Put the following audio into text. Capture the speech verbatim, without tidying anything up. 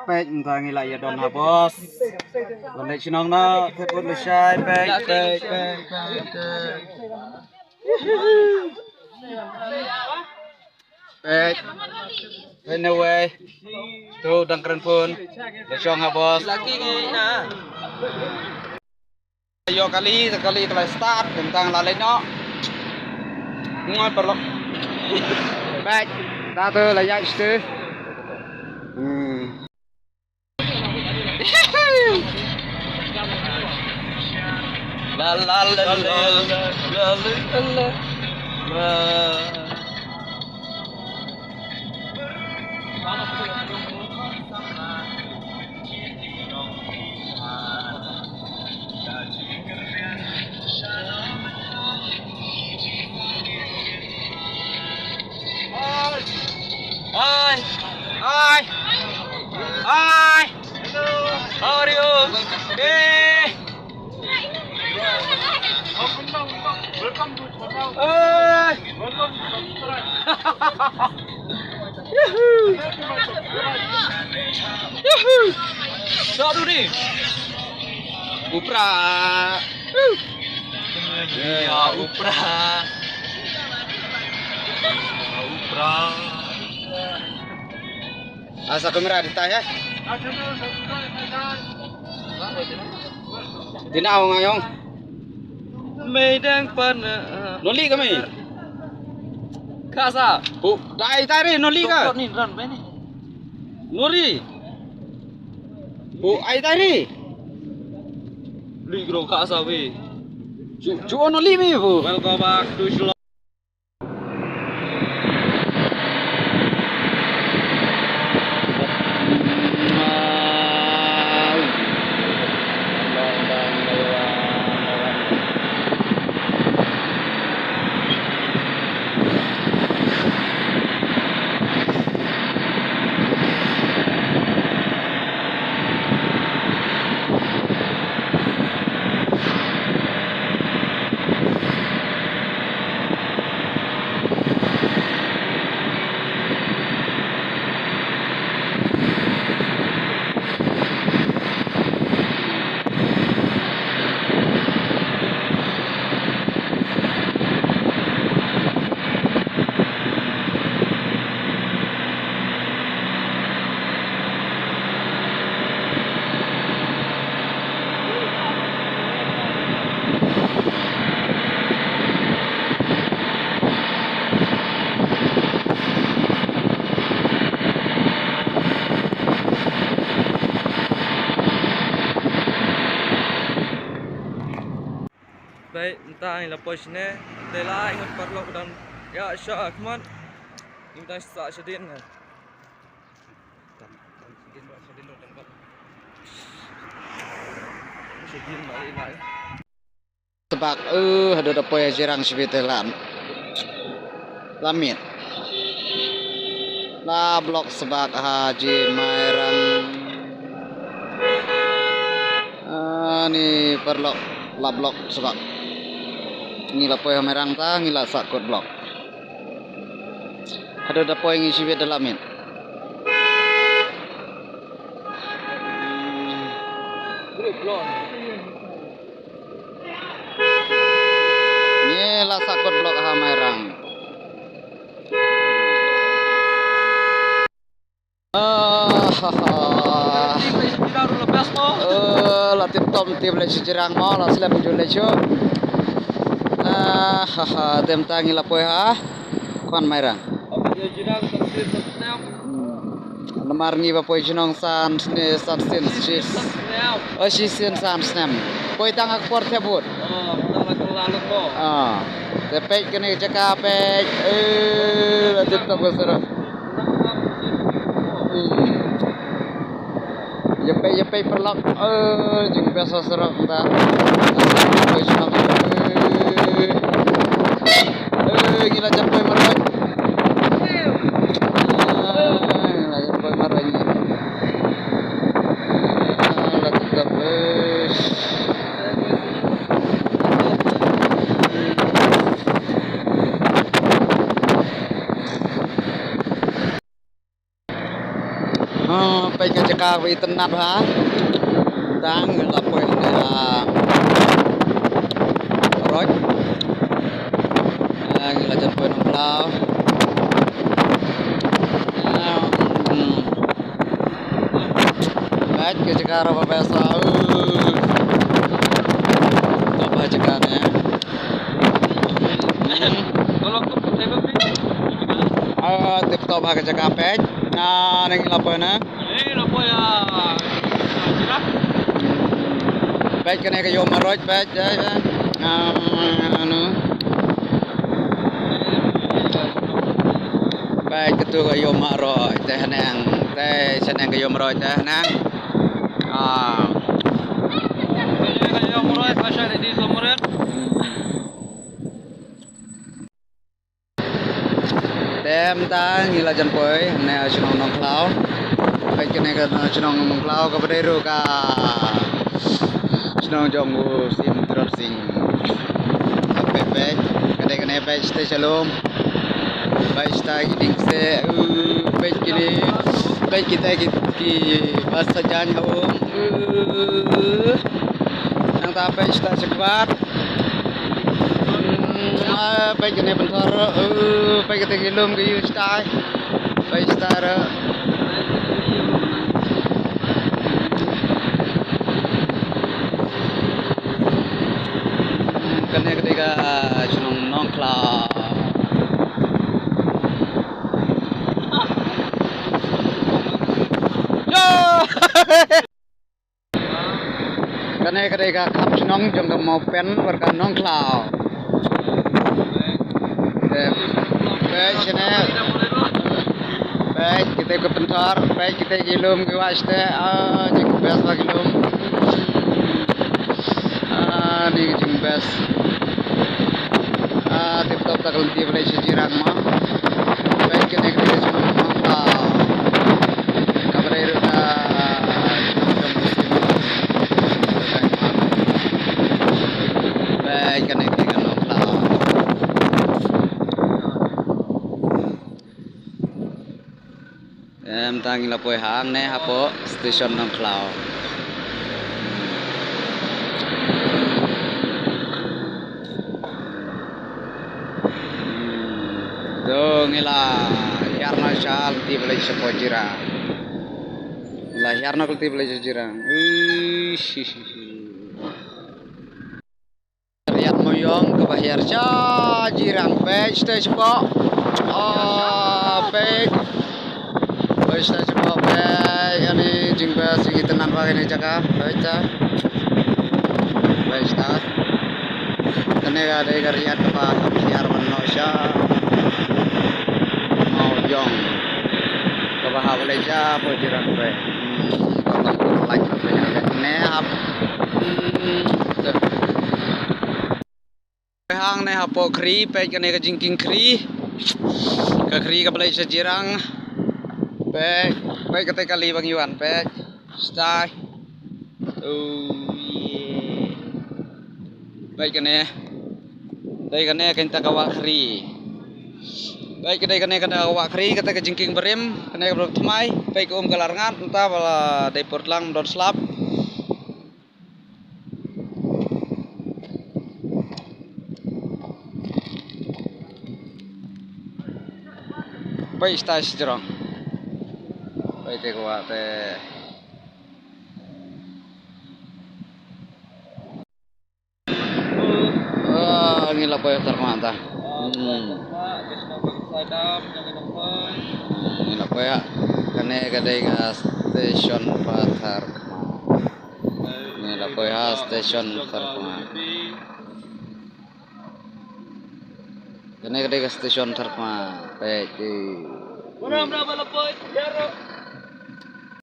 Peit mynta ngi la ïa don ha bos. Ban leit shnong noh, peit bun lashai, peit, peit, peit, peit. Peit. Peit na wei. Tu dang kren phone. La shong ha bos. Ïoh kali, kali ka la start, tang la leit noh. Ngoi paralok. Baik, ta tu la ïaid shatei. Hmm. La la la la la la la la. Hi. Hi. Hi. How are you? Hey. Welcome to Chhotao. Hey. Welcome to subscribe. Yuhu. Yuhu. Satu ni. Upra. Ya, upra. Upra. Asa kamera di tah ya. Dina ong ayong. Meidang pan. Noli kami. Kasa. Bu, dai tari noli ka. Ni ran bani. Nori. Bu, ai tari. Li gro kasa we. Ju, ju noli mi bu. Welcome back to Shillong. Peit, mynta ngi la poi shane, te la ngi paralok dang ïa sha khmat. Ngi dang sah shadien ne. Sbak, eh, haduh da poi ha Jirang shibit te la. La miet. La block sbak ha Jingmairang. Ah, ni paralok la block sbak. Ngi la poi ha Mairang ta, ngi la sah kut block. Haduh da poi ngi shibit da la miet. Ngi la sah kut block ha Mairang. Ah, ha, ha. Eh, la tip tom tip leit sha Jirang mo, la slem ju leit shuh. Ah, ha, ha. Te mynta ngi la poi ha Khwan Mairang. Namar ngi ba poi shnong san sne, san sien, sis. Oh, shisien san snem. Poi tang ha ka por thep vote. Ah. Te peit kane ka jaka peit. Eh, la tip tom ka surok. Hmm. Ïa peit, ïa peit paralok. Eh, jingbeh sa surok ta. Poi shnong. Eh. Eh, ngi la jan poi marwei. Ah, ngi la jan poi marwei. Ah, la tip tom. Eh. Ah, peit ka jaka ba itynnad ha. Tang la poi ha Roit. Ah, ngi la jan poi Nongkhlaw. Ah, hmm. Peit ka jaka ruh ba best ha. Uh. Top ha jaka ne. Ah, tip top ha ka jaka peit. Na, nang ila poi na. Peit kane ka ïew Maroit peit, eh, eh. Ah, anu. Peit katu ka ïew Maroit te haneng. Te shaneng ka ïew Maroit te haneng. Ah. Te mynta ngi la jan poi hangne ha shnong Nongkhlaw. Peit kane ka shnong Nongkhlaw kaba dei ruh ka shnong jong u Siem Tirot Sing. Peit, peit, ka dei kane peit shatei shalum. Peit shatei ki dieng kseh, uh, peit kine, peit kita ki, ki bas sajan ha um. Uh, nangta peit shatei shakhmat. Hmm, ah, peit kane pynthor, uh, peit kata ki lum ki ïu shatei. Peit shatei ruh. Hmm, kane ka dei ka shnong Nongkhlaw. Yo! Kane ka dei ka khap shnong jong ka Mawpen bad ka Nongkhlaw. Peit, peit shane. Peit kita ka pynthor, peit kita ki lum ki wah shatei. Ah, jingbest ba ki lum. Ah, ni jingbest. Ah, tip top ta ka lynti ba leit sha Jirang ma. Peit kane ka dei ka shnong Nongkhlaw. Kaba dei ruh ka shnong jong u Siem. Peit kane ka dei ka Nongkhlaw. Em, tang ngi la poi hangne hapoh station Nongkhlaw. Hmm, to ngi la hiar noh sha lynti ba leit shapoh Jirang. La hiar noh ka lynti ba leit sha Jirang. Ish, ish, ish, ish. Riat Mawïong kaba hiar sha Jirang, peit shatei shapoh. Ah, peit. Peit shatei shapoh, peit. Kane jingbest, jingitynnad ba kane jaka. Peit shatei. Peit shatei. Kane ka dei ka riat kaba hiar ban noh sha Mawïong. Kaba hap leit shapoh Jirang, peit. Hmm, kaba lait, kaba lait, kaba lait. Ne hap. Hmm, to. Hangne hapoh khri, peit kane ka jingkieng khri. Ka khri kaba leit sha Jirang. Peit, peit kata kali ba ngi wan, peit. Shatei. Oh, yeah. Peit kane. Dei kane kata ka wah khri. Peit kane, kane kata ka wah khri, kata ka jingkieng barim, kane ka barim thymmai, peit ka um ka la rngat, mynta ba la dei pyrtlang, ym don slap. Peit shatei shajrong. Peit te kwah te. Ah, ngi la poi ha Tarkma ta. Hmm. Ngi la poi ha. Kane ka dei ka station Pathar Khma. Ngi la poi ha station Pathar Khma. Kane ka dei ka station Pathar Khma. Peit.